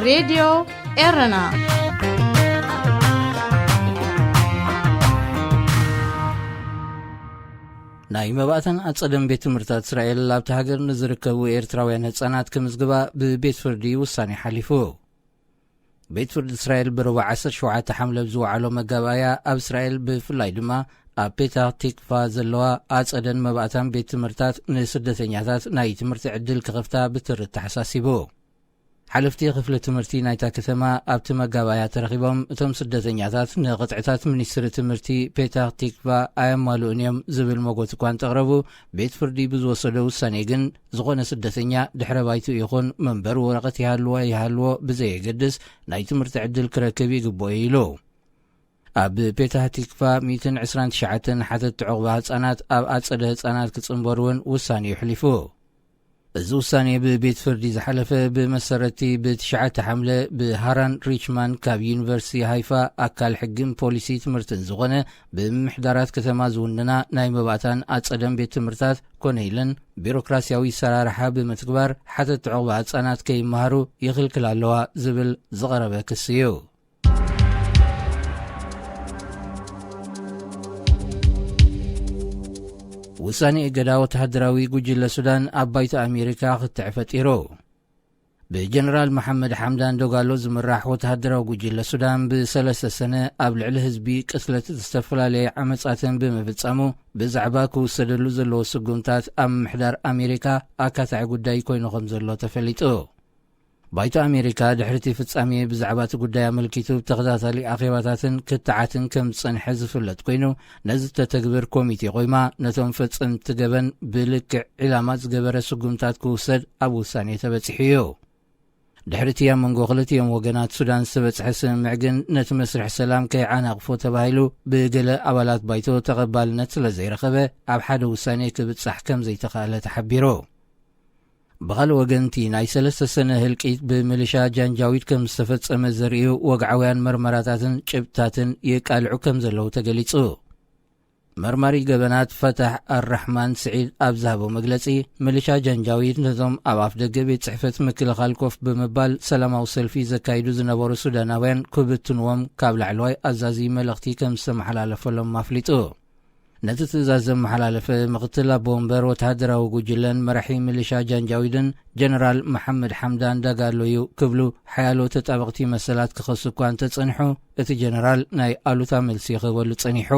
ሬድዮ ኤረና። ናይ መባእታን ኣጸደን ቤት ትምህርታት እስራኤል ኣብታ ሃገር ንዝርከቡ ኤርትራውያን ህጻናት ክምዝግባ ብቤት ፍርዲ ውሳኔ ሓሊፉ። ቤት ፍርዲ እስራኤል ብረቡዕ ዓሰርተ ሸውዓተ ሓምለ ኣብ ዝወዓሎ መጋባእያ፣ ኣብ እስራኤል ብፍላይ ድማ ኣብ ፔታህ ቲክቫ ዘለዋ ኣጸደን መባእታን ቤት ትምህርታት ንስደተኛታት ናይ ትምህርቲ ዕድል ክኸፍታ ብትሪ ተሓሳሲቡ። ሓለፍቲ ክፍሊ ትምህርቲ ናይታ ከተማ ኣብቲ መጋባእያ ተረኺቦም፣ እቶም ስደተኛታት ንቕጥዕታት ሚኒስትሪ ትምህርቲ ፔታህ ቲክቫ ኣየማልኡን እዮም ዝብል መጎት እኳ እንተቕረቡ፣ ቤት ፍርዲ ብዝወሰዶ ውሳኔ ግን ዝኾነ ስደተኛ ድሕረ ባይትኡ ይኹን መንበሪ ወረቐት ይሃልዎ ኣይሃልዎ ብዘየገድስ ናይ ትምህርቲ ዕድል ክረክብ ይግብኦ ኢሉ። ኣብ ፔታህ ቲክቫ ሚእትን ዕስራን ትሽዓተን ሓተትቲ ዑቕባ ህጻናት ኣብ ኣጸደ ህጻናት ክጽንበሩ እውን ውሳኔ የሕሊፉ። እዚ ውሳኔ ብቤት ፍርዲ ዝሓለፈ ብመሰረቲ ብትሽዓተ ሓምለ ብሃራን ሪችማን ካብ ዩኒቨርሲቲ ሃይፋ ኣካል ሕግን ፖሊሲ ትምህርትን ዝኾነ ብምምሕዳራት ከተማ ዝውንና ናይ መባእታን ኣጸደን ቤት ትምህርታት ኮነ ኢለን ቢሮክራሲያዊ ሰራርሓ ብምትግባር ሓተትቲ ዑቕባ ህጻናት ከይመሃሩ ይኽልክል ኣለዋ ዝብል ዝቐረበ ክሲ እዩ። ውሳኔ እገዳ ወተሃደራዊ ጉጅለ ሱዳን ኣብ ባይቶ ኣሜሪካ ክትዕ ፈጢሩ። ብጀነራል መሓመድ ሓምዳን ዶጋሎ ዝምራሕ ወተሃደራዊ ጉጅለ ሱዳን ብሰለስተ ሰነ ኣብ ልዕሊ ህዝቢ ቅትለት ዝተፈላለየ ዓመጻትን ብምፍጻሙ ብዛዕባ ክውሰደሉ ዘለዎ ስጉምታት ኣብ ምሕዳር ኣሜሪካ ኣካታዒ ጉዳይ ኮይኑ ከም ዘሎ ተፈሊጡ። ባይቶ ኣሜሪካ ድሕሪ እቲ ፍጻሜ ብዛዕባ እቲ ጉዳይ ኣመልኪቱ ብተኸታታሊ ኣኼባታትን ክትዓትን ከም ዝጸንሐ ዝፍለጥ ኮይኑ፣ ነዚ ተተግብር ኮሚቴ ቆይማ ነቶም ፈጸምቲ ገበን ብልክዕ ዒላማ ዝገበረ ስጉምታት ክውሰድ ኣብ ውሳኔ ተበጺሑ እዩ። ድሕሪ እቲ ኣብ መንጎ ክልቲኦም ወገናት ሱዳን ዝተበጽሐ ስምምዕ ግን ነቲ መስርሕ ሰላም ከይዓናቕፎ ተባሂሉ ብገለ ኣባላት ባይቶ ተቐባልነት ስለ ዘይረኸበ ኣብ ሓደ ውሳኔ ክብጻሕ ከም ዘይተኻእለ ተሓቢሩ። ብኻልእ ወገን፣ እቲ ናይ ሰለስተ ሰነ ህልቂት ብምልሻ ጃንጃዊድ ከም ዝተፈጸመ ዘርእዩ ወግዓውያን መርመራታትን ጭብጥታትን የቃልዑ ከም ዘለዉ ተገሊጹ። መርማሪ ገበናት ፈታሕ ኣራሕማን ስዒድ ኣብ ዝሃቦ መግለጺ፣ ምልሻ ጃንጃዊድ ነቶም ኣብ ኣፍ ደገ ቤት ጽሕፈት ምክልኻል ኮፍ ብምባል ሰላማዊ ሰልፊ ዘካይዱ ዝነበሩ ሱዳናውያን ክብትንዎም ካብ ላዕለዋይ ኣዛዚ መልእኽቲ ከም ዝተመሓላለፈሎም ኣፍሊጡ። ነቲ ትእዛዝ ዘመሓላለፈ ምኽትል ኣቦ ወንበር ወተሃደራዊ ጉጅለን መራሒ ሚሊሻ ጃንጃዊድን ጀነራል መሓመድ ሓምዳን ዳጋሎ እዩ ክብሉ ሓያሎ ተጣበቕቲ መሰላት ክኸሱ እኳ እንተጸንሑ፣ እቲ ጀነራል ናይ ኣሉታ መልሲ ክህበሉ ጸኒሑ።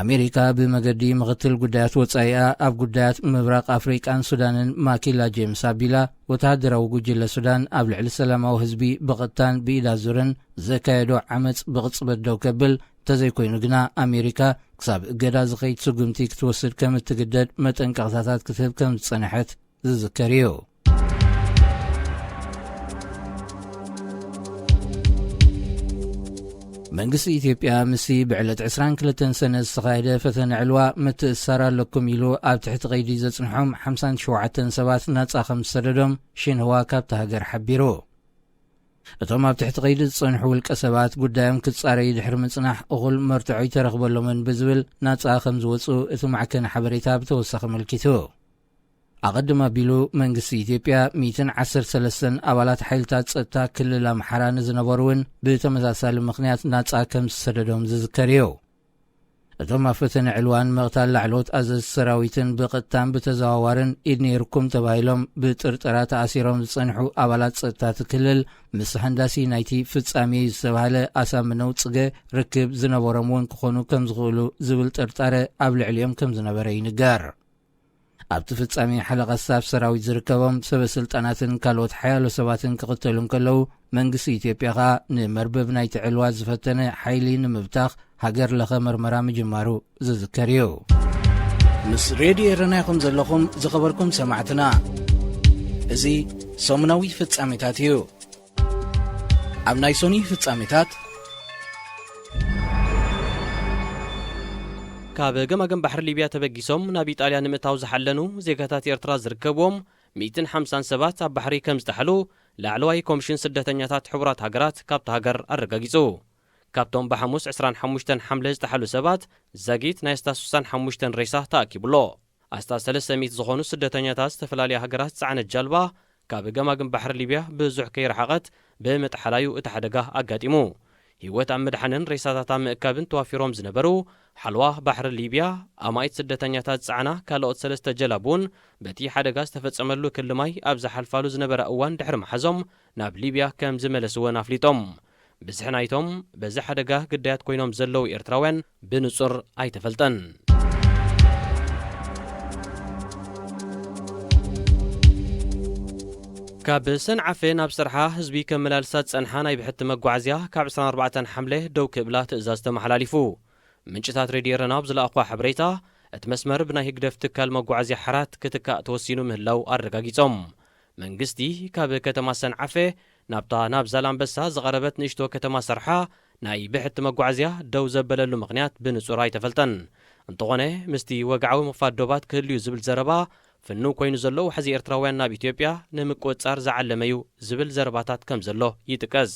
ኣሜሪካ ብመገዲ ምኽትል ጉዳያት ወጻኢኣ ኣብ ጉዳያት ምብራቕ ኣፍሪቃን ሱዳንን ማኪላ ጄምስ ኣቢላ፣ ወተሃደራዊ ጉጅለ ሱዳን ኣብ ልዕሊ ሰላማዊ ህዝቢ ብቐጥታን ብኢድ ኣዙርን ዘካየዶ ዓመጽ ብቕጽበት ደው ከብል፣ እንተዘይኮይኑ ግና ኣሜሪካ ክሳብ እገዳ ዝኸይድ ስጉምቲ ክትወስድ ከም እትግደድ መጠንቀቕታታት ክትህብ ከም ዝጸንሐት ዝዝከር እዩ። መንግስቲ ኢትዮጵያ ምስቲ ብዕለት ዕስራን ክልተን ሰነ ዝተኻየደ ፈተነ ዕልዋ ምትእስሳር ኣለኩም ኢሉ ኣብ ትሕቲ ቀይዲ ዘጽንሖም ሓምሳን ሸውዓተን ሰባት ናጻ ከም ዝሰደዶም ሽንህዋ ካብታ ሃገር ሓቢሩ። እቶም ኣብ ትሕቲ ቀይዲ ዝጸንሑ ውልቀ ሰባት ጉዳዮም ክጻረይ ድሕሪ ምጽናሕ እኹል መርትዖ ይተረኽበሎምን ብዝብል ናጻ ከም ዝወጹ እቲ ማዕከን ሓበሬታ ብተወሳኺ ኣመልኪቱ። ኣቐድም ኣቢሉ መንግስቲ ኢትዮጵያ ሚእትን ዓሰርተ ሰለስተን ኣባላት ሓይልታት ጸጥታ ክልል ኣምሓራ ንዝነበሩ እውን ብተመሳሳሊ ምኽንያት ናጻ ከም ዝሰደዶም ዝዝከር እዩ። እቶም ኣብ ፈተነ ዕልዋን ምቕታል ላዕለዎት ኣዘዝቲ ሰራዊትን ብቐጥታን ብተዘዋዋርን ኢድ ነይርኩም ተባሂሎም ብጥርጠራ ተኣሲሮም ዝጸንሑ ኣባላት ጸጥታ እቲ ክልል፣ ምስ ሃንዳሲ ናይቲ ፍጻሜ እዩ ዝተባህለ ኣሳምነው ጽገ ርክብ ዝነበሮም እውን ክኾኑ ከም ዝኽእሉ ዝብል ጥርጣረ ኣብ ልዕሊኦም ከም ዝነበረ ይንገር። ኣብቲ ፍጻሜ ሓለቓ ስታፍ ሰራዊት ዝርከቦም ሰበ ስልጣናትን ካልኦት ሓያሎ ሰባትን ክቕተሉ እንከለዉ፣ መንግስቲ ኢትዮጵያ ኸኣ ንመርበብ ናይቲ ዕልዋ ዝፈተነ ሓይሊ ንምብታኽ ሃገር ለኸ መርመራ ምጅማሩ ዝዝከር እዩ። ምስ ሬድዮ ኤረና ኢኹም ዘለኹም ዝኸበርኩም ሰማዕትና። እዚ ሰሙናዊ ፍጻሜታት እዩ። ኣብ ናይ ሶኒ ፍጻሜታት፣ ካብ ገማግም ባሕሪ ሊብያ ተበጊሶም ናብ ኢጣልያ ንምእታው ዝሓለኑ ዜጋታት ኤርትራ ዝርከብዎም ሚእትን ሓምሳን ሰባት ኣብ ባሕሪ ከም ዝጠሓሉ ላዕለዋይ ኮሚሽን ስደተኛታት ሕቡራት ሃገራት ካብታ ሃገር ኣረጋጊጹ። ካብቶም ብሓሙስ ዕስራን ሓሙሽተን ሓምለ ዝጠሓሉ ሰባት ዛጊት ናይ ኣስታት ስሳን ሓሙሽተን ሬሳ ተኣኪቡሎ። ኣስታት ሰለስተ ሚእቲ ዝኾኑ ስደተኛታት ዝተፈላለያ ሃገራት ዝጸዓነት ጃልባ ካብ ገማግም ባሕሪ ሊብያ ብዙሕ ከይረሓቐት ብምጥሓላዩ እቲ ሓደጋ ኣጋጢሙ። ህይወት ኣብ ምድሓንን ሬሳታት ኣብ ምእካብን ተዋፊሮም ዝነበሩ ሓልዋ ባሕሪ ሊብያ፣ ኣማኢት ስደተኛታት ዝጸዓና ካልኦት ሰለስተ ጀላብ እውን በቲ ሓደጋ ዝተፈጸመሉ ክሊ ማይ ኣብ ዝሓልፋሉ ዝነበራ እዋን ድሕሪ ምሓዞም ናብ ሊብያ ከም ዝመለስወን ኣፍሊጦም። ብዝሒ ናይቶም በዚ ሓደጋ ግዳያት ኮይኖም ዘለዉ ኤርትራውያን ብንጹር ኣይተፈልጠን። ካብ ሰንዓፈ ናብ ስርሓ ህዝቢ ከመላልሳ ዝጸንሓ ናይ ብሕቲ መጓዓዝያ ካብ ዕስራን ኣርባዕተን ሓምለ ደው ክብላ ትእዛዝ ተመሓላሊፉ። ምንጭታት ሬድዮ ኤረና ኣብ ዝለኣኽዋ ሓበሬታ፣ እቲ መስመር ብናይ ህግደፍ ትካል መጓዓዝያ ሓራት ክትካእ ተወሲኑ ምህላው ኣረጋጊጾም። መንግስቲ ካብ ከተማ ሰንዓፈ ናብታ ናብ ዛላምበሳ ዝቐረበት ንእሽቶ ከተማ ሰርሓ ናይ ብሕቲ መጓዓዝያ ደው ዘበለሉ ምኽንያት ብንጹር ኣይተፈልጠን። እንተኾነ፣ ምስቲ ወግዓዊ ምኽፋት ዶባት ክህልዩ ዝብል ዘረባ ፍኑው ኮይኑ ዘሎ ዋሕዚ ኤርትራውያን ናብ ኢትዮጵያ ንምቁጽጻር ዝዓለመ እዩ ዝብል ዘረባታት ከም ዘሎ ይጥቀስ።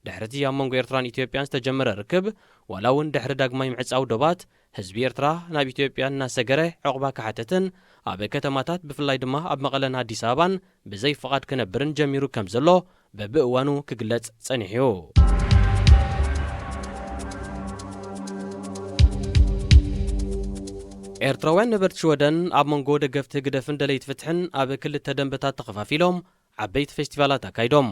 ድሕሪ እቲ ኣብ መንጎ ኤርትራን ኢትዮጵያን ዝተጀመረ ርክብ፣ ዋላ እውን ድሕሪ ዳግማይ ምዕጻው ዶባት፣ ህዝቢ ኤርትራ ናብ ኢትዮጵያ እናሰገረ ዕቑባ ክሓተትን ኣብ ከተማታት ብፍላይ ድማ ኣብ መቐለን ኣዲስ ኣበባን ብዘይ ፍቓድ ክነብርን ጀሚሩ ከም ዘሎ በብእዋኑ ክግለጽ ጸኒሑ እዩ። ኤርትራውያን ነበርቲ ሽወደን ኣብ መንጎ ደገፍቲ ህግደፍን ደለይቲ ፍትሕን ኣብ ክልተ ደንበታት ተኸፋፊሎም ዓበይቲ ፌስቲቫላት ኣካይዶም።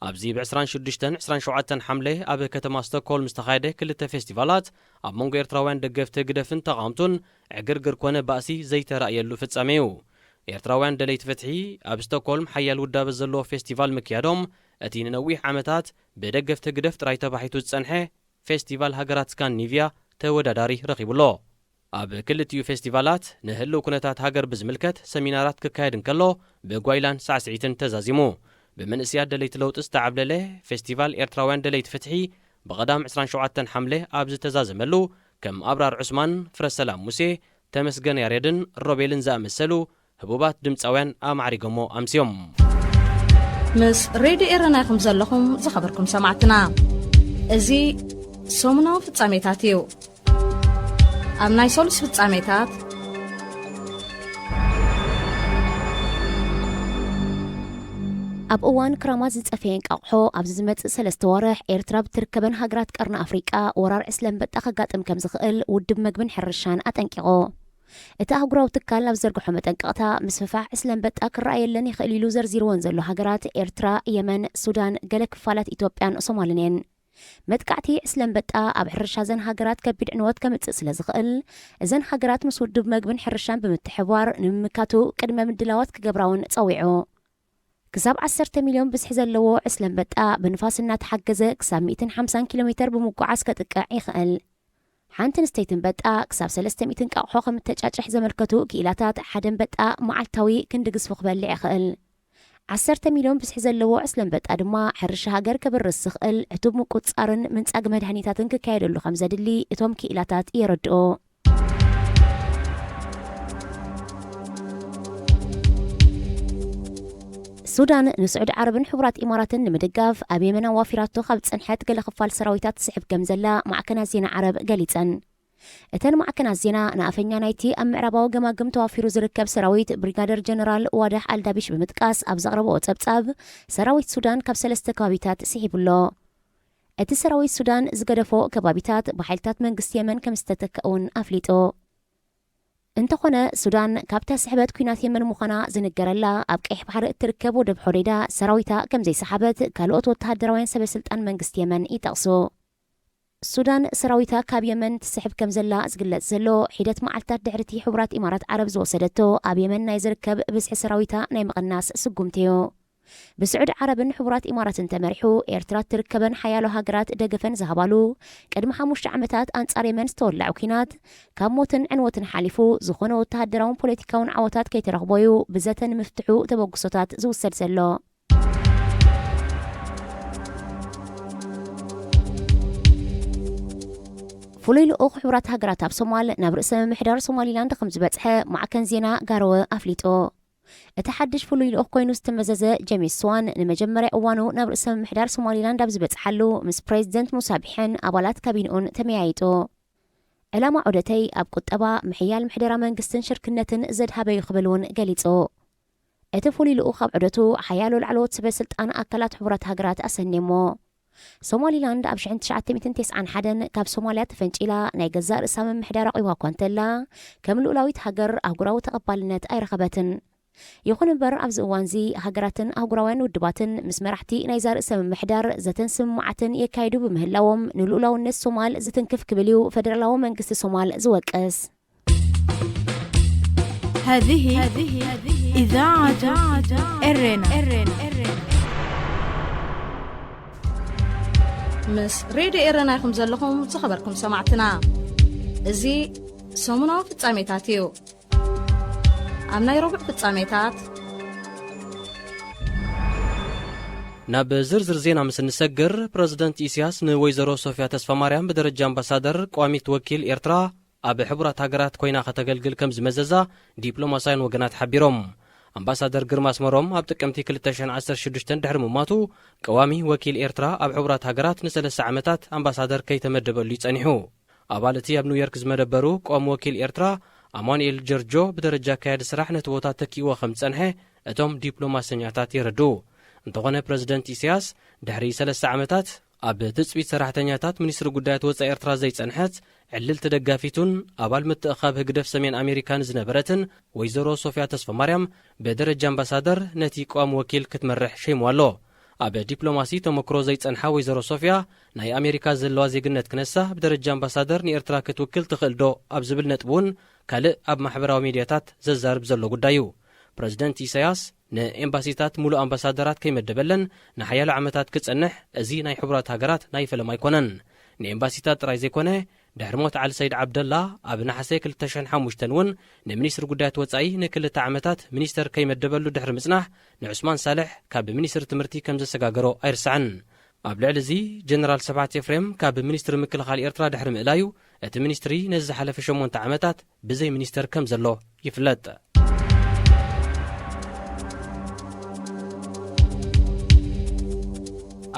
ኣብዚ ብ ዕስራን ሽዱሽተን ዕስራን ሸውዓተን ሓምለ ኣብ ከተማ ስቶክሆልም ዝተኻየደ ክልተ ፌስቲቫላት ኣብ መንጎ ኤርትራውያን ደገፍቲ ህግደፍን ተቓወምቱን ዕግርግር ኮነ ባእሲ ዘይተራእየሉ ፍጻሜ እዩ። ኤርትራውያን ደለይቲ ፍትሒ ኣብ ስቶክሆልም ሓያል ውዳበ ዘለዎ ፌስቲቫል ምክያዶም፣ እቲ ንነዊሕ ዓመታት ብደገፍቲ ህግደፍ ጥራይ ተባሒቱ ዝጸንሐ ፌስቲቫል ሃገራት ስካንዲኒቭያ ተወዳዳሪ ረኺቡ'ሎ። ኣብ ክልቲኡ ፌስቲቫላት ንህልው ኩነታት ሃገር ብዝምልከት ሰሚናራት ክካየድ እንከሎ፣ ብጓይላን ሳዕስዒትን ተዛዚሙ። ብመንእሰያት ደለይቲ ለውጢ ዝተዓብለለ ፌስቲቫል ኤርትራውያን ደለይቲ ፍትሒ ብቐዳም ዕስራን ሸውዓተን ሓምለ ኣብ ዝተዛዘመሉ፣ ከም ኣብራር ዑስማን፣ ፍረሰላም ሙሴ፣ ተመስገን ያሬድን ሮቤልን ዝኣመሰሉ ህቡባት ድምጻውያን ኣማዕሪጎሞ ኣምስዮም። ምስ ሬድዮ ኤረና ኢኹም ዘለኹም ዝኸበርኩም ሰማዕትና። እዚ ሰሙናዊ ፍጻሜታት እዩ። ኣብ ናይ ሰሉስ ፍጻሜታት፣ ኣብ እዋን ክራማት ዝጸፈየ እንቃቕሖ ኣብዚ ዝመጽእ ሰለስተ ወርሕ ኤርትራ ብትርከበን ሃገራት ቀርኒ ኣፍሪቃ ወራር ዕስለ ኣንበጣ ከጋጥም ከም ዝኽእል ውድብ መግብን ሕርሻን ኣጠንቂቑ። እቲ ኣህጉራዊ ትካል ኣብ ዘርግሖ መጠንቀቕታ፣ ምስፍሕፋሕ ዕስለ ኣንበጣ ክረኣየለን ይኽእል ኢሉ ዘርዚርወን ዘሎ ሃገራት ኤርትራ፣ የመን፣ ሱዳን፣ ገለ ክፋላት ኢትዮጵያን ሶማልን እየን። መጥቃዕቲ ዕስለ ኣንበጣ ኣብ ሕርሻ እዘን ሃገራት ከቢድ ዕንወት ከምጽእ ስለ ዝኽእል፣ እዘን ሃገራት ምስ ውድብ መግብን ሕርሻን ብምትሕብባር ንምምካቱ ቅድመ ምድላዋት ክገብራ እውን ጸዊዑ። ክሳብ ዓሰርተ ሚልዮን ብዝሒ ዘለዎ ዕስለ ኣንበጣ ብንፋስ እናተሓገዘ ክሳብ ሚእትን ሓምሳን ኪሎ ሜተር ብምጉዓዝ ከጥቅዕ ይኽእል። ሓንቲ ንስተይቲ ኣንበጣ ክሳብ ሰለስተ ሚእቲ እንቃቕሖ ከም እተጫጭሕ ዘመልከቱ ክኢላታት፣ ሓደ ኣንበጣ መዓልታዊ ክንዲ ግዝፉ ክበልዕ ይኽእል። ዓሰርተ ሚልዮን ብዝሒ ዘለዎ ዕስለ ኣንበጣ ድማ ሕርሻ ሃገር ከብርስ ዝኽእል ዕቱብ ምቁጽጻርን ምንጻግ መድሃኒታትን ክካየደሉ ከም ዘድሊ እቶም ክኢላታት የረድኡ። ሱዳን ንስዑዲ ዓረብን ሕቡራት ኢማራትን ንምድጋፍ ኣብ የመን ኣዋፊራቶ ካብ ዝጸንሐት ገለ ክፋል ሰራዊታ ትስሕብ ከም ዘላ ማዕከናት ዜና ዓረብ ገሊጸን። እተን ማዕከናት ዜና ንኣፈኛ ናይቲ ኣብ ምዕራባዊ ገማግም ተዋፊሩ ዝርከብ ሰራዊት ብሪጋደር ጀነራል ዋዳሕ ኣልዳቢሽ ብምጥቃስ ኣብ ዘቕረብኦ ጸብጻብ፣ ሰራዊት ሱዳን ካብ ሰለስተ ከባቢታት ስሒቡ ኣሎ። እቲ ሰራዊት ሱዳን ዝገደፎ ከባቢታት ብሓይልታት መንግስቲ የመን ከም ዝተተክአ እውን ኣፍሊጡ። እንተኾነ፣ ሱዳን ካብታ ስሕበት ኲናት የመን ምዃና ዝንገረላ ኣብ ቀይሕ ባሕሪ እትርከብ ወደብ ሖዴዳ ሰራዊታ ከም ዘይሰሓበት ካልኦት ወተሃደራውያን ሰበ ስልጣን መንግስቲ የመን ይጠቕሱ። ሱዳን ሰራዊታ ካብ የመን ትስሕብ ከም ዘላ ዝግለጽ ዘሎ ሒደት መዓልታት ድሕሪቲ ሕቡራት ኢማራት ዓረብ ዝወሰደቶ ኣብ የመን ናይ ዝርከብ ብዝሒ ሰራዊታ ናይ ምቕናስ ስጉምቲ እዩ። ብስዑዲ ዓረብን ሕቡራት ኢማራትን ተመሪሑ ኤርትራ እትርከበን ሓያሎ ሃገራት ደገፈን ዝሃባሉ፣ ቅድሚ ሓሙሽተ ዓመታት ኣንጻር የመን ዝተወልዐ ኲናት ካብ ሞትን ዕንወትን ሓሊፉ ዝኾነ ወተሃደራውን ፖለቲካውን ዓወታት ከይተረኽቦ እዩ ብዘተ ንምፍትሑ ተበግሶታት ዝውሰድ ዘሎ። ፍሉይ ልኡኽ ሕቡራት ሃገራት ኣብ ሶማል ናብ ርእሰ ምምሕዳር ሶማሊላንድ ከም ዝበጽሐ ማዕከን ዜና ጋሮወ ኣፍሊጡ። እቲ ሓድሽ ፍሉይ ልኡኽ ኮይኑ ዝተመዘዘ ጀሚስ ስዋን ንመጀመርያ እዋኑ ናብ ርእሰ ምምሕዳር ሶማሊላንድ ኣብ ዝበጽሓሉ፣ ምስ ፕሬዚደንት ሙሳ ቢሕን ኣባላት ካቢንኡን ተመያይጡ። ዕላማ ዑደተይ ኣብ ቁጠባ፣ ምሕያል ምሕደራ መንግስትን ሽርክነትን ዘድሃበ እዩ ክብል እውን ገሊጹ። እቲ ፍሉይ ልኡኽ ኣብ ዑደቱ ሓያሎ ላዕለዎት ሰበ ስልጣን ኣካላት ሕቡራት ሃገራት ኣሰንየሞ። ሶማሊላንድ ኣብ ሽሕን ትሽዓተ ሚእትን ተስዓን ሓደን ካብ ሶማልያ ተፈንጪላ ናይ ገዛእ ርእሳ ምምሕዳር ኣቕሪባ እኳ እንተላ፣ ከም ልኡላዊት ሃገር ኣህጉራዊ ተቐባልነት ኣይረኸበትን። ይኹን እምበር ኣብዚ እዋንዚ ሃገራትን ኣህጉራውያን ውድባትን ምስ መራሕቲ ናይዛ ርእሰ ምምሕዳር ዘተን ስምምዓትን የካይዱ ብምህላዎም ንልኡላውነት ሶማል ዝትንክፍ ክብል እዩ ፈደራላዊ መንግስቲ ሶማል ዝወቅስ። هذه إذاعة إرينا. ምስ ሬድዮ ኤረና ኢኹም ዘለኹም ዝኸበርኩም ሰማዕትና። እዚ ሰሙናዊ ፍጻሜታት እዩ። ኣብ ናይ ረቡዕ ፍጻሜታት ናብ ዝርዝር ዜና ምስ እንሰግር፣ ፕረዚደንት ኢሳያስ ንወይዘሮ ሶፊያ ተስፋማርያም ብደረጃ ኣምባሳደር፣ ቋሚት ወኪል ኤርትራ ኣብ ሕቡራት ሃገራት ኮይና ከተገልግል ከም ዝመዘዛ ዲፕሎማሳውያን ወገናት ሓቢሮም። ኣምባሳደር ግርማ ኣስመሮም ኣብ ጥቅምቲ ክልተ ሽሕን ዓሰርተ ሽዱሽተን ድሕሪ ምሟቱ፣ ቀዋሚ ወኪል ኤርትራ ኣብ ሕቡራት ሃገራት ንሰለስተ ዓመታት ኣምባሳደር ከይተመደበሉ እዩ ጸኒሑ። ኣባል እቲ ኣብ ኒውዮርክ ዝመደበሩ ቀዋሚ ወኪል ኤርትራ ኣማኑኤል ጀርጆ ብደረጃ ኣካያዲ ስራሕ ነቲ ቦታ ተኪእዎ ከም ዝጸንሐ እቶም ዲፕሎማሰኛታት የረድኡ። እንተኾነ ፕረዚደንት ኢሳያስ ድሕሪ ሰለስተ ዓመታት ኣብ ትጽቢት ሰራሕተኛታት ሚኒስትሪ ጉዳያት ወጻኢ ኤርትራ ዘይጸንሐት ዕልልቲ ደጋፊቱን ኣባል ምትእኻብ ህግደፍ ሰሜን ኣሜሪካ ንዝነበረትን ወይዘሮ ሶፊያ ተስፋማርያም ብደረጃ ኣምባሳደር ነቲ ቀዋሚ ወኪል ክትመርሕ ሸይሙ ኣሎ። ኣብ ዲፕሎማሲ ተመክሮ ዘይጸንሓ ወይዘሮ ሶፊያ ናይ ኣሜሪካ ዘለዋ ዜግነት ክነሳ ብደረጃ ኣምባሳደር ንኤርትራ ክትውክል ትኽእል ዶ ኣብ ዝብል ነጥቢ እውን ካልእ ኣብ ማሕበራዊ ሜድያታት ዘዛርብ ዘሎ ጉዳይ እዩ። ፕረዚደንት ኢሳያስ ንኤምባሲታት ሙሉእ ኣምባሳደራት ከይመደበለን ንሓያሎ ዓመታት ክጸንሕ እዚ ናይ ሕቡራት ሃገራት ናይ ፈለማ ኣይኮነን። ንኤምባሲታት ጥራይ ዘይኮነ ድሕሪ ሞት ዓሊ ሰይድ ዓብደላ ኣብ ነሓሰ ክልተ ሽሕን ሓሙሽተን እውን ንሚኒስትሪ ጉዳያት ወጻኢ ንክልተ ዓመታት ሚኒስተር ከይመደበሉ ድሕሪ ምጽናሕ ንዑስማን ሳልሕ ካብ ሚኒስትሪ ትምህርቲ ከም ዘሰጋገሮ ኣይርሳዕን። ኣብ ልዕሊ እዚ ጀነራል ስብሓት ኤፍሬም ካብ ሚኒስትሪ ምክልኻል ኤርትራ ድሕሪ ምእላዩ እቲ ሚኒስትሪ ነዚ ዝሓለፈ ሸሞንተ ዓመታት ብዘይ ሚኒስተር ከም ዘሎ ይፍለጥ።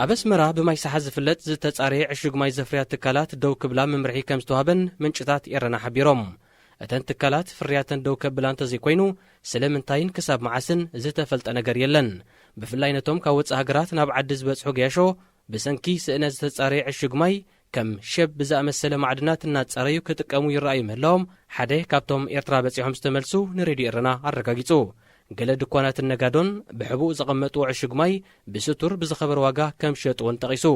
ኣብ ኣስመራ ብማይ ሰሓ ዝፍለጥ ዝተጻረየ ዕሹግ ማይ ዘፍርያ ትካላት ደው ክብላ መምርሒ ከም ዝተዋህበን ምንጭታት ኤረና ሓቢሮም። እተን ትካላት ፍርያተን ደው ከብላ እንተዘይኮይኑ ስለምንታይን ክሳብ መዓስን ዝተፈልጠ ነገር የለን። ብፍላይ ነቶም ካብ ወጻኢ ሃገራት ናብ ዓዲ ዝበጽሑ ገያሾ ብሰንኪ ስእነት ዝተጻረየ ዕሹግ ማይ ከም ሸብ ብዝኣመሰለ ማዕድናት እናጻረዩ ክጥቀሙ ይረኣዩ ምህላዎም ሓደ ካብቶም ኤርትራ በጺሖም ዝተመልሱ ንሬድዮ ኤረና ኣረጋጊጹ። ገለ ድኳናትን ነጋዶን ብሕቡእ ዘቐመጥዎ ዕሹግ ማይ ብስቱር ብዝኸበረ ዋጋ ከም ዝሸጥዎን ጠቒሱ።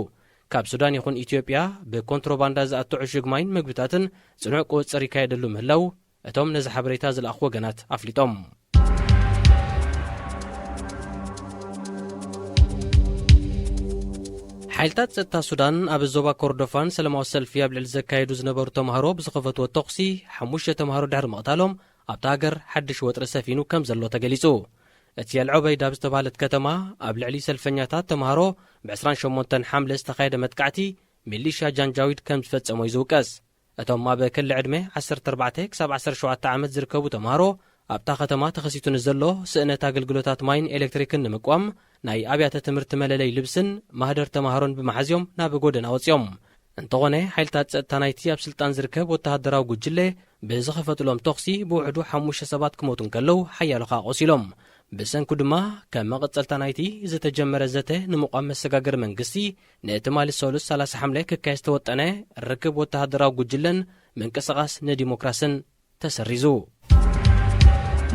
ካብ ሱዳን ይኹን ኢትዮጵያ ብኮንትሮባንዳ ዝኣቱ ዕሹግ ማይን መግብታትን ጽኑዕ ቁጽጽር ይካየደሉ ምህላው እቶም ነዚ ሓበሬታ ዝለኣኹ ወገናት ኣፍሊጦም። ሓይልታት ጸጥታ ሱዳን ኣብ ዞባ ኮርዶፋን ሰላማዊ ሰልፊ ኣብ ልዕሊ ዘካየዱ ዝነበሩ ተምሃሮ ብዝኸፈትዎ ተኹሲ ሓሙሽተ ተምሃሮ ድሕሪ ምቕታሎም ኣብታ ሃገር ሓድሽ ወጥሪ ሰፊኑ ከም ዘሎ ተገሊጹ። እቲ ኣልዑበይዳ ኣብ ዝተባህለት ከተማ ኣብ ልዕሊ ሰልፈኛታት ተምሃሮ ብ ዕስራን ሸሞንተን ሓምለ ዝተኻየደ መጥቃዕቲ ሚሊሻ ጃንጃዊድ ከም ዝፈጸሞ እዩ ዝውቀስ። እቶም ኣብ ክሊ ዕድመ ዓሰርተ ኣርባዕተ ክሳብ ዓሰርተ ሸውዓተ ዓመት ዝርከቡ ተምሃሮ ኣብታ ከተማ ተኸሲቱ ንዘሎ ስእነት ኣገልግሎታት ማይን ኤሌክትሪክን ንምቅዋም ናይ ኣብያተ ትምህርቲ መለለይ ልብስን ማህደር ተምሃሮን ብምሓዝዮም ናብ ጎደና ወጺኦም። እንተኾነ ሓይልታት ጸጥታ ናይቲ ኣብ ስልጣን ዝርከብ ወተሃደራዊ ጉጅለ ብዝኸፈትሎም ተኹሲ ብውሕዱ ሓሙሽተ ሰባት ክሞቱ እንከለዉ ሓያሎ ከኣ ቆሲሎም። ብሰንኩ ድማ ከም መቐጸልታ ናይቲ ዝተጀመረ ዘተ ንምቋም መሰጋገሪ መንግስቲ ንትማሊ ሰሉስ ሰላሳ ሓምለ ክካየድ ዝተወጠነ ርክብ ወተሃደራዊ ጉጅለን ምንቅስቓስ ንዲሞክራስን ተሰሪዙ።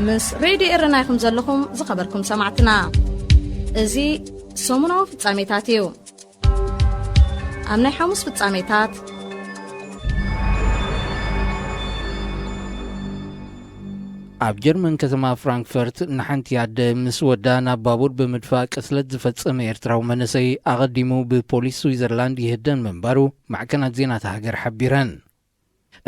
ምስ ሬድዮ ኤረና ኢኹም ዘለኹም ዝኸበርኩም ሰማዕትና። እዚ ሰሙናዊ ፍጻሜታት እዩ። ኣብ ናይ ሓሙስ ፍጻሜታት ኣብ ጀርመን ከተማ ፍራንክፈርት ንሓንቲ ኣደ ምስ ወዳ ናብ ባቡር ብምድፋእ ቅትለት ዝፈጸመ ኤርትራዊ መንእሰይ ኣቐዲሙ ብፖሊስ ስዊዘርላንድ ይህደን ምንባሩ ማዕከናት ዜናታ ሃገር ሓቢረን።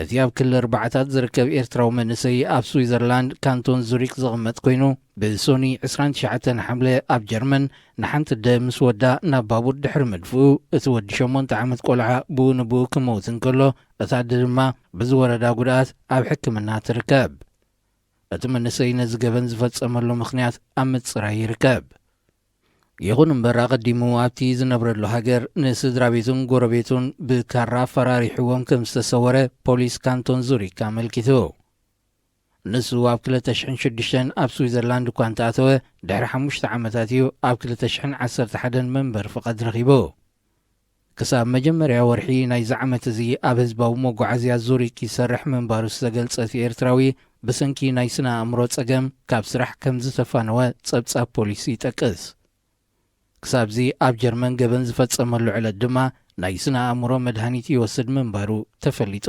እቲ ኣብ ክሊ ኣርባዓታት ዝርከብ ኤርትራዊ መንእሰይ ኣብ ስዊዘርላንድ ካንቶን ዙሪክ ዝቕመጥ ኮይኑ ብሶኒ ዕስራን ትሽዓተን ሓምለ ኣብ ጀርመን ንሓንቲ ኣደ ምስ ወዳ ናብ ባቡር ድሕሪ ምድፍኡ እቲ ወዲ ሸሞንተ ዓመት ቆልዓ ብኡ ንብኡ ክመውት እንከሎ እታ ኣደ ድማ ብዝወረዳ ጉድኣት ኣብ ሕክምና ትርከብ። እቲ መንእሰይ ነዚ ገበን ዝፈጸመሉ ምኽንያት ኣብ ምጽራይ ይርከብ። ይኹን እምበር ኣቐዲሙ ኣብቲ ዝነብረሉ ሃገር ንስድራ ቤቱን ጎረቤቱን ብካራ ኣፈራሪሕዎም ከም ዝተሰወረ ፖሊስ ካንቶን ዙሪክ ኣመልኪቱ። ንሱ ኣብ ክልተ ሽሕን ሽዱሽተን ኣብ ስዊዘርላንድ እኳ እንተኣተወ፣ ድሕሪ ሓሙሽተ ዓመታት እዩ ኣብ ክልተ ሽሕን ዓሰርተ ሓደን መንበሪ ፍቓድ ረኺቡ። ክሳብ መጀመርያ ወርሒ ናይዚ ዓመት እዚ ኣብ ህዝባዊ መጓዓዝያ ዙሪክ ይሰርሕ ምንባሩ ዝተገልጸ እቲ ኤርትራዊ፣ ብሰንኪ ናይ ስነ ኣእምሮ ጸገም ካብ ስራሕ ከም ዝተፋነወ ጸብጻብ ፖሊስ ይጠቅስ። ክሳብዚ ኣብ ጀርመን ገበን ዝፈጸመሉ ዕለት ድማ ናይ ስነ ኣእምሮ መድሃኒት ይወስድ ምንባሩ ተፈሊጡ።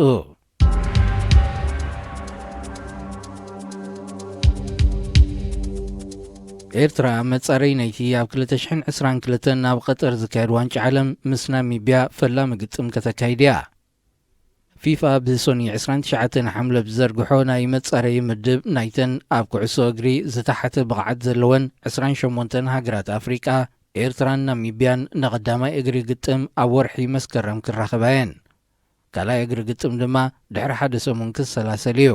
ኤርትራ መጻረይ ናይቲ ኣብ ክልተ ሽሕን ዕስራን ክልተን ኣብ ቀጠር ዝካየድ ዋንጫ ዓለም ምስ ናሚብያ ፈላሚ ግጥም ከተካይድ እያ። ፊፋ ብሶኒ ዕስራን ትሽዓተን ሓምለ ብዘርግሖ ናይ መጻረይ ምድብ ናይተን ኣብ ኩዕሶ እግሪ ዝተሓተ ብቕዓት ዘለወን ዕስራን ሸሞንተን ሃገራት ኣፍሪቃ፣ ኤርትራን ናሚብያን ንቐዳማይ እግሪ ግጥም ኣብ ወርሒ መስከረም ክራኸባ እየን። ካልኣይ እግሪ ግጥም ድማ ድሕሪ ሓደ ሰሙን ክሰላሰል እዩ።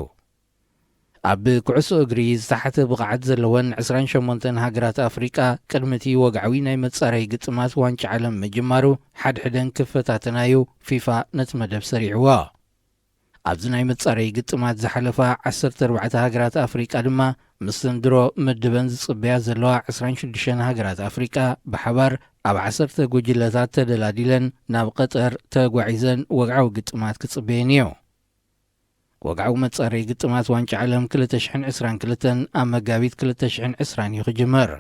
ኣብ ኩዕሶ እግሪ ዝተሓተ ብቕዓት ዘለወን ዕስራን ሸሞንተን ሃገራት ኣፍሪቃ ቅድሚ እቲ ወግዓዊ ናይ መጻረይ ግጥማት ዋንጫ ዓለም ምጅማሩ ሓድሕደን ክፈታተናዩ ፊፋ ነቲ መደብ ሰሪዕዎ። ኣብዚ ናይ መጻረይ ግጥማት ዝሓለፋ ዓሰርተ ኣርባዕተ ሃገራት ኣፍሪቃ ድማ ምስ ዘንድሮ ምድበን ዝጽበያ ዘለዋ ዕስራን ሽዱሽተን ሃገራት ኣፍሪቃ ብሓባር ኣብ ዓሰርተ ጉጅለታት ተደላዲለን ናብ ቀጠር ተጓዒዘን ወግዓዊ ግጥማት ክጽበየን እዩ። ወግዓዊ መጻረይ ግጥማት ዋንጫ ዓለም ክልተ ሽሕን ዕስራን ክልተን ኣብ መጋቢት ክልተ ሽሕን ዕስራን እዩ ክጅምር።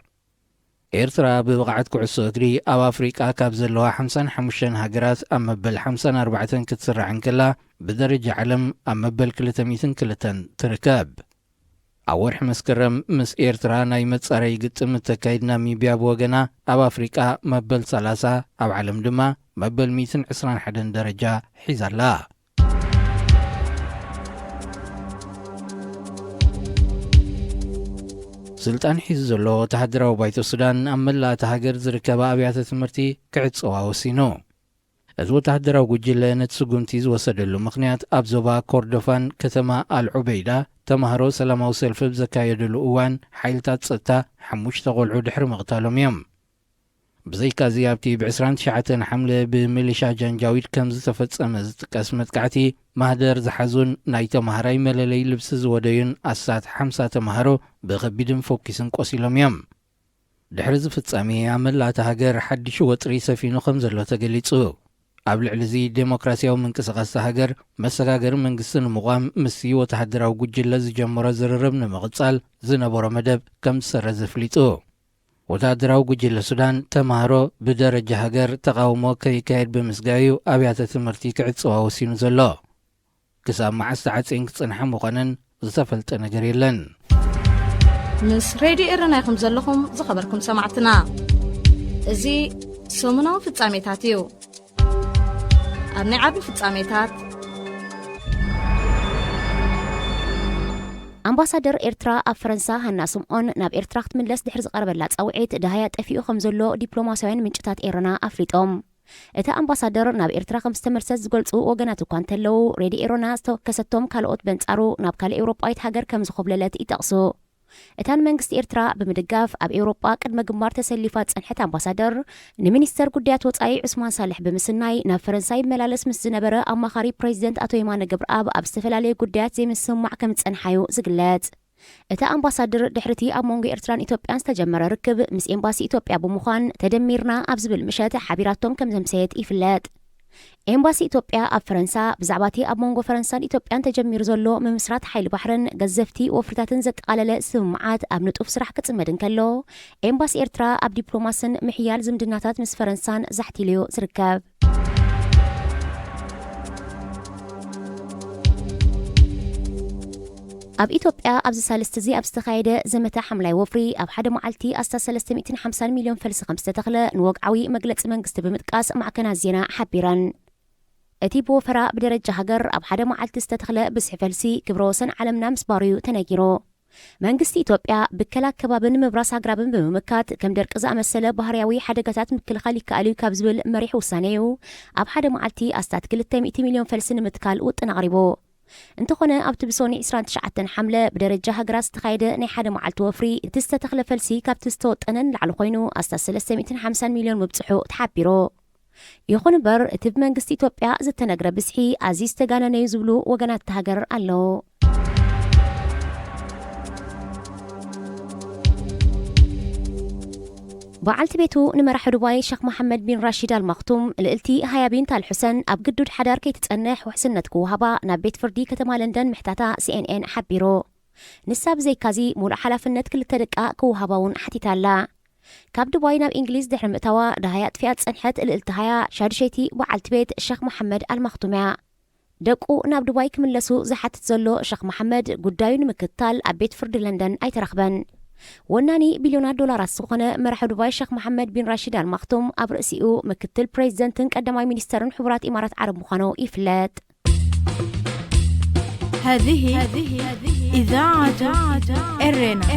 ኤርትራ ብብቕዓት ኩዕሶ እግሪ ኣብ ኣፍሪቃ ካብ ዘለዋ ሓምሳን ሓሙሽተን ሃገራት ኣብ መበል ሓምሳን ኣርባዕተን ክትስራዕ እንከላ፣ ብደረጃ ዓለም ኣብ መበል ክልተ ሚእትን ክልተን ትርከብ። ኣብ ወርሒ መስከረም ምስ ኤርትራ ናይ መጻረይ ግጥም እተካይድ ናሚብያ ብወገና ኣብ ኣፍሪቃ መበል ሰላሳ፣ ኣብ ዓለም ድማ መበል ሚእትን ዕስራን ሓደን ደረጃ ሒዛ ኣላ። ስልጣን ሒዙ ዘሎ ወተሃደራዊ ባይቶ ሱዳን ኣብ መላእ እታ ሃገር ዝርከባ ኣብያተ ትምህርቲ ክዕጸዋ ወሲኑ። እዚ ወተሃደራዊ ጉጅለ ነቲ ስጉምቲ ዝወሰደሉ ምኽንያት ኣብ ዞባ ኮርዶፋን ከተማ ኣልዑበይዳ ተማሃሮ ሰላማዊ ሰልፊ ብዘካየዱሉ እዋን ሓይልታት ጸጥታ ሓሙሽተ ቆልዑ ድሕሪ ምቕታሎም እዮም። ብዘይካዚ ኣብቲ ብ ዕስራን ትሽዓተን ሓምለ ብሚሊሻ ጃንጃዊድ ከም ዝተፈጸመ ዝጥቀስ መጥቃዕቲ ማህደር ዝሓዙን ናይ ተማሃራይ መለለይ ልብሲ ዝወደዩን ኣስታት ሓምሳ ተማሃሮ ብኸቢድን ፎኪስን ቆሲሎም እዮም። ድሕሪ እዚ ፍጻሜ ኣብ መላእ እታ ሃገር ሓድሽ ወጥሪ ሰፊኑ ከም ዘሎ ተገሊጹ። ኣብ ልዕሊ እዚ ዴሞክራሲያዊ ምንቅስቓስ እታ ሃገር መሰጋገሪ መንግስቲ ንምቋም ምስቲ ወተሃደራዊ ጉጅለ ዝጀመሮ ዝርርብ ንምቕጻል ዝነበሮ መደብ ከም ዝሰረዘ ኣፍሊጡ። ወተሃደራዊ ጉጅለ ሱዳን ተማሃሮ ብደረጃ ሃገር ተቓውሞ ከይካየድ ብምስጋዩ ኣብያተ ትምህርቲ ክዕጽዋ ወሲኑ ዘሎ። ክሳብ መዓስ ተዓጽየን ክጸንሓ ምዃነን ዝተፈልጠ ነገር የለን። ምስ ሬድዮ ኤረና ኢኹም ዘለኹም ዝኸበርኩም ሰማዕትና። እዚ ሰሙናዊ ፍጻሜታት እዩ። ኣብ ናይ ዓቢ ፍጻሜታት፣ ኣምባሳደር ኤርትራ ኣብ ፈረንሳ ሃና ስምዖን ናብ ኤርትራ ክትምለስ ድሕሪ ዝቐረበላ ጻውዒት ደሃያ ጠፊኡ ከም ዘሎ ዲፕሎማስያውያን ምንጭታት ኤረና ኣፍሊጦም። እታ ኣምባሳደር ናብ ኤርትራ ከም ዝተመልሰት ዝገልጹ ወገናት እኳ እንተለዉ፣ ሬድዮ ኤረና ዝተወከሰቶም ካልኦት በንጻሩ ናብ ካልእ ኤውሮጳዊት ሃገር ከም ዝኾብለለት ይጠቕሱ። እታ ንመንግስቲ ኤርትራ ብምድጋፍ ኣብ ኤውሮጳ ቅድመ ግንባር ተሰሊፋ ዝጸንሐት ኣምባሳደር፣ ንሚኒስተር ጉዳያት ወጻኢ ዑስማን ሳልሕ ብምስናይ ናብ ፈረንሳ ይመላለስ ምስ ዝነበረ ኣማኻሪ ፕሬዚደንት ኣቶ የማነ ገብረኣብ ኣብ ዝተፈላለዩ ጉዳያት ዘይምስምማዕ ከም ዝጸንሓዩ ዝግለጽ። እታ ኣምባሳደር ድሕሪቲ ኣብ መንጎ ኤርትራን ኢትዮጵያን ዝተጀመረ ርክብ ምስ ኤምባሲ ኢትዮጵያ ብምዃን ተደሚርና ኣብ ዝብል ምሸት ሓቢራቶም ከም ዘምሰየት ይፍለጥ። ኤምባሲ ኢትዮጵያ ኣብ ፈረንሳ ብዛዕባቲ ኣብ መንጎ ፈረንሳን ኢትዮጵያን ተጀሚሩ ዘሎ ምምስራት ሓይሊ ባሕርን ገዘፍቲ ወፍርታትን ዘጠቓለለ ስምምዓት ኣብ ንጡፍ ስራሕ ክጽመድ እንከሎ፣ ኤምባሲ ኤርትራ ኣብ ዲፕሎማስን ምሕያል ዝምድናታት ምስ ፈረንሳን ዛሕቲሉ'ዩ ዝርከብ። ኣብ ኢትዮጵያ ኣብዚ ሳልስቲ እዚ ኣብ ዝተኻየደ ዘመተ ሓምላይ ወፍሪ ኣብ ሓደ መዓልቲ ኣስታት ሰለስተ ሚእትን ሓምሳን ሚልዮን ፈልሲ ከም ዝተተኽለ ንወግዓዊ መግለጺ መንግስቲ ብምጥቃስ ማዕከናት ዜና ሓቢረን። እቲ ብወፈራ ብደረጃ ሃገር ኣብ ሓደ መዓልቲ ዝተተኽለ ብዝሒ ፈልሲ ክብረ ወሰን ዓለምና ምስባሩ'ዩ ተነጊሩ። መንግስቲ ኢትዮጵያ ብከላ ኣከባብን ምብራስ ኣግራብን ብምምካት ከም ደርቂ ዝኣመሰለ ባህርያዊ ሓደጋታት ምክልኻል ይከኣል እዩ ካብ ዝብል መሪሕ ውሳኔ'ዩ ኣብ ሓደ መዓልቲ ኣስታት ክልተ ሚእቲ ሚልዮን ፈልሲ ንምትካል ውጥን ኣቕሪቡ። እንተኾነ ኣብቲ ብሶኒ ዕስራን ትሽዓተን ሓምለ ብደረጃ ሃገራት ዝተኻየደ ናይ ሓደ መዓልቲ ወፍሪ እቲ ዝተተኽለ ፈልሲ ካብቲ ዝተወጠነ ንላዕሊ ኮይኑ ኣስታት ሰለስተ ሚእትን ሓምሳን ሚልዮን ምብጽሑ ተሓቢሩ። ይኹን እምበር እቲ ብመንግስቲ ኢትዮጵያ ዝተነግረ ብዝሒ ኣዝዩ ዝተጋነነ'ዩ ዝብሉ ወገናት እታ ሃገር ኣለዉ። በዓልቲ ቤቱ ንመራሒ ዱባይ ሸኽ መሓመድ ቢን ራሺድ ኣልማክቱም ልእልቲ ሃያ ቢንት ኣልሑሰን ኣብ ግዱድ ሓዳር ከይትጸንሕ ውሕስነት ክወሃባ ናብ ቤት ፍርዲ ከተማ ለንደን ምሕታታ ሲኤንኤን ሓቢሩ። ንሳ ብዘይካዚ ሙሉእ ሓላፍነት ክልተ ደቃ ክወሃባ እውን ሓቲታ ኣላ። ካብ ዱባይ ናብ እንግሊዝ ድሕሪ ምእታዋ ደሃያ ኣጥፊኣ ዝጸንሐት ልእልቲ ሃያ ሻዱሸይቲ በዓልቲ ቤት ሸኽ መሓመድ ኣልማክቱም እያ። ደቁ ናብ ዱባይ ክምለሱ ዝሓትት ዘሎ ሸኽ መሓመድ ጉዳዩ ንምክትታል ኣብ ቤት ፍርዲ ለንደን ኣይተረኽበን። ወናኒ ቢልዮናት ዶላራት ዝኾነ መራሒ ዱባይ ሸኽ መሓመድ ቢን ራሺድ ኣልማክቱም ኣብ ርእሲኡ ምክትል ፕሬዚደንትን ቀዳማይ ሚኒስተርን ሕቡራት ኢማራት ዓረብ ምዃኑ ይፍለጥ። هذه إذاعة إرينا.